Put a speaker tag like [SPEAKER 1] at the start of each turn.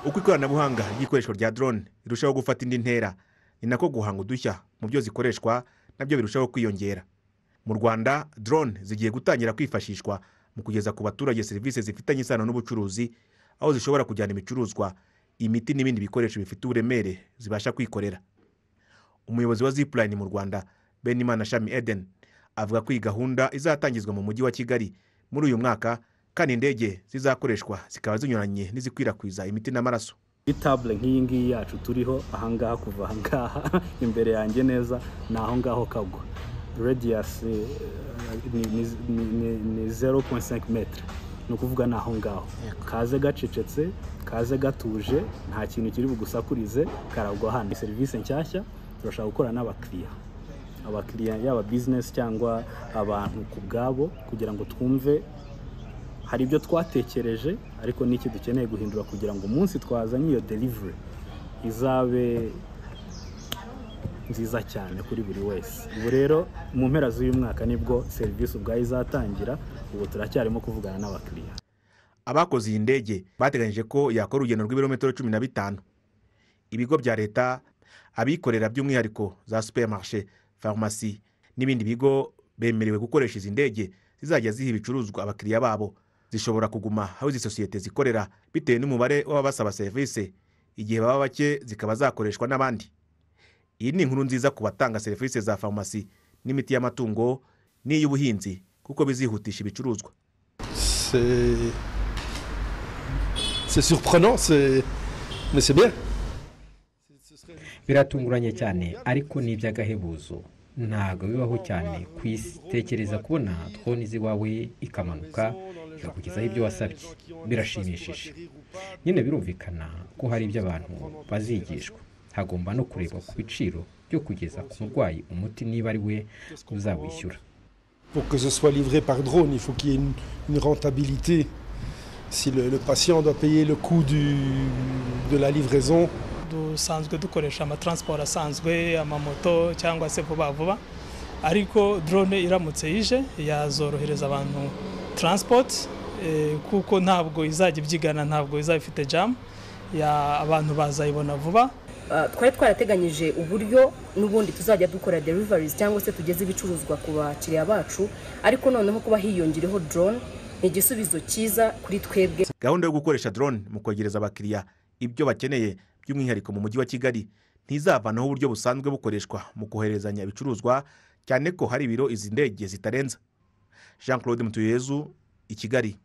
[SPEAKER 1] Uko ikoranabuhanga ry'ikoreshwa rya drone rirushaho gufata indi ntera, ni nako guhanga udushya mu byo zikoreshwa nabyo birushaho kwiyongera. Mu Rwanda, drone zigiye gutangira kwifashishwa mu kugeza ku baturage serivisi zifitanye isano n'ubucuruzi, aho zishobora kujyana ibicuruzwa, imiti n'ibindi bikoresho bifite uburemere zibasha kwikorera. Umuyobozi wa Zipline mu Rwanda, Benimana Shami Eden, avuga ko iyi gahunda izatangizwa mu mujyi wa Kigali muri uyu mwaka, kandi indege zizakoreshwa zikaba zinyuranye n'izikwirakwiza imiti n'amaraso.
[SPEAKER 2] Table nk'iyi ngiyi yacu turiho ahangaha, kuva ahangaha imbere yanjye neza ni aho ngaho kagwa, radius ni 0.5 mètre, ni ukuvuga ni aho ngaho kaze gacecetse, kaze gatuje, nta kintu kiri bugusakurize, karagwa hano. Serivisi nshyashya turashaka gukora n'abakiriya, abakiriya yaba business cyangwa abantu ku bwabo, kugira ngo twumve hari ibyo twatekereje ariko n'iki dukeneye guhindura kugira ngo umunsi twazanye iyo delivery izabe nziza cyane kuri buri wese. Ubu rero mu mpera z'uyu mwaka nibwo serivisi ubwayo izatangira, ubu turacyarimo kuvugana n'abakiriya.
[SPEAKER 1] Abakoze iyi ndege bateganyije ko yakora urugendo rw'ibirometero 15. Ibigo bya leta, abikorera by'umwihariko za supermarché, farumasi n'ibindi bigo bemerewe gukoresha izi ndege zizajya ziha ibicuruzwa abakiriya babo. Zishobora kuguma aho izi sosiyete zikorera bitewe n'umubare w'ababasaba serivisi, igihe baba bake zikaba zakoreshwa n'abandi. Iyi ni inkuru nziza ku batanga serivisi za farumasi n'imiti y'amatungo n'iy'ubuhinzi, kuko bizihutisha ibicuruzwa.
[SPEAKER 3] C'est surprenant, mais c'est bien.
[SPEAKER 4] Biratunguranye cyane, ariko ni iby'agahebuzo. Ntabwo bibaho cyane ku isi. Tekereza kubona drone iwawe ikamanuka ikakugezaho ibyo wasabye, birashimishije nyine. Birumvikana ko hari ibyo abantu bazigishwa. Hagomba no kurebwa ku biciro byo kugeza ku murwayi umuti, niba ari we uzawishyura.
[SPEAKER 3] Pour que ce soit livré par drone, il faut qu'il y ait une rentabilité. Si le patient doit payer le coût de la livraison,
[SPEAKER 5] Dusanzwe dukoresha amatransport asanzwe, amamoto cyangwa se vuba vuba, ariko drone iramutse ije yazorohereza abantu transport, kuko ntabwo izajya ibyigana, ntabwo izaba ifite jam ya abantu, bazayibona vuba.
[SPEAKER 6] Twari twarateganyije uburyo n'ubundi tuzajya dukora deliveries cyangwa se tugeze ibicuruzwa ku bakiriya bacu, ariko noneho kuba hiyongereho drone ni igisubizo cyiza kuri twebwe.
[SPEAKER 1] Gahunda yo gukoresha drone mu kwegereza abakiriya ibyo bakeneye, by'umwihariko mu mujyi wa Kigali, ntizavanaho uburyo busanzwe bukoreshwa mu koherezanya ibicuruzwa, cyane ko hari ibiro izi ndege zitarenza. Jean Claude Mutuyezu, i Kigali.